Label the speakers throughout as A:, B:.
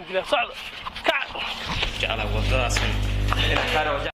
A: Dilaa, socda, kac.
B: Jeclaa wadadaas inaan kaa rabo.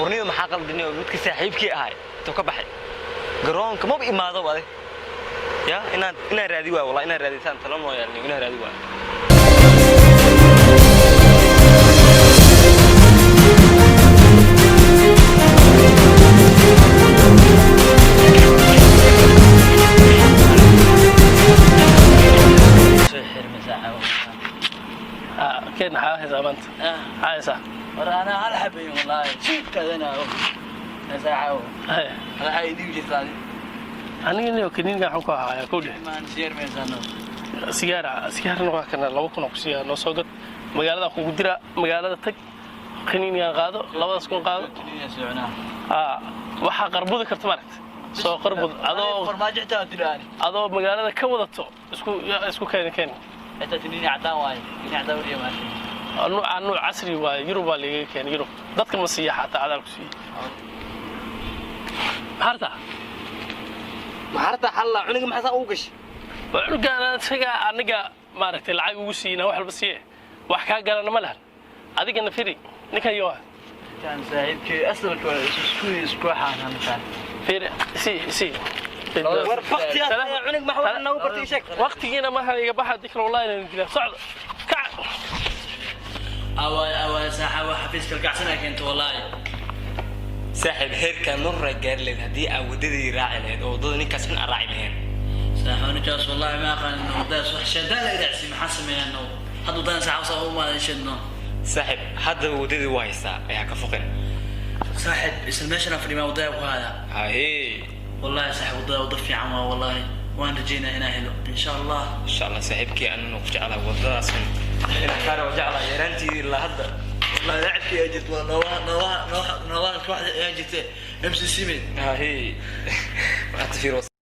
B: Warniyo, maxaa qaldinay? Midka saaxiibkii ahay intuu ka baxay garoonka maba imaado adig ya inaan raadi waayo. Wallahi inaan raadisaan talo noo yeelni, inaan raadi waayo.
C: Soo xirmi saaxiib.
A: Keen, maxaa haysaa maanta? Maxaa haysaa?
C: War anaa hal xabayn wallaahi siidkaadanayo saaxiib.
A: Haye.
C: Waxaa idin jirtaa?
A: Aniga niyo kaniiniga waxaan ku hayaa kow dheh.
C: Maan siyaar meesano.
A: Sigaara, sigaarna waa kana, 2000 oo ku siiyaa. Noo soo gad, magaalada kugu dira. Magaalada tag, kaniinigan qaado, 2000 qaado.
C: Kaniiniga soconaa.
A: Aa, waxaa qarbudi karta maaragta, soo qarbud adoo.
C: Farmaajo xitaa tiraani.
A: Adoo magaalada ka wadato isku keeni keeni.
C: Xitaa tiniini cadaan waaye, tiniini cadaan weliya maashay.
A: Nuuca nuuc casri waaye, Yurub baa lagaga keenay. Yurub dadka ma siiya, xataa cadaal ku siiya. Maxaa rabtaa?
B: Maxaa xalla cunuga? Maxaa saa ugu gashay?
A: Waa cunugaan isaga aniga maaragtay lacag ugu siiyna, wax walba siiye, wax kaa galana ma lahan. Adigana firi ninkan yo.
C: Kan saaxiibkay asalka waa isku xaanan kan.
A: Firi, si si.
B: War baktiyaas cunug, maxaa wax noogu bartay? Sheeg.
A: Waqtigiina maha iga baxa dikra, wallahi inaan dilaa. Socda, kac.
C: Awaay awaay saaxiib, wax xafiiska kacsan keento wallaahi.
B: Saaxiib, heerkaan nurra gaari lahayd haddii aan waddadii raaci lahayd oo waddada ninkaas xun aan raaci lahayn.
C: Saaxiib, ninkaas wallaahi ma aqaan inuu wadadaas wax shaydaan la idacsi. Maxaa sameeyaan? Hadda wadada saaxiib saa u maadan shidno.
B: Saaxiib, haddaba waddadii waa haystaa, ayaa ka foqin.
C: Saaxiib, isla meeshan fadhimaa wadada ku haya.
B: Haye.
C: Wallaahi saaxiib, wadada wada fiican waa wallaahi, waan rajeynaa inaan helo insha Allah.
B: Insha Allah. Saaxiibkii anuna ku jeclaa waddadaas xun inaan kaa rabo, jeclaa yaraantii ilaa hadda.
C: Wallahi lacabkii ayaa jirta, waa noobaha noobaha noobaha noobaha kooxda ayaa jirta MCC mid.
B: Haye, maanta fiir.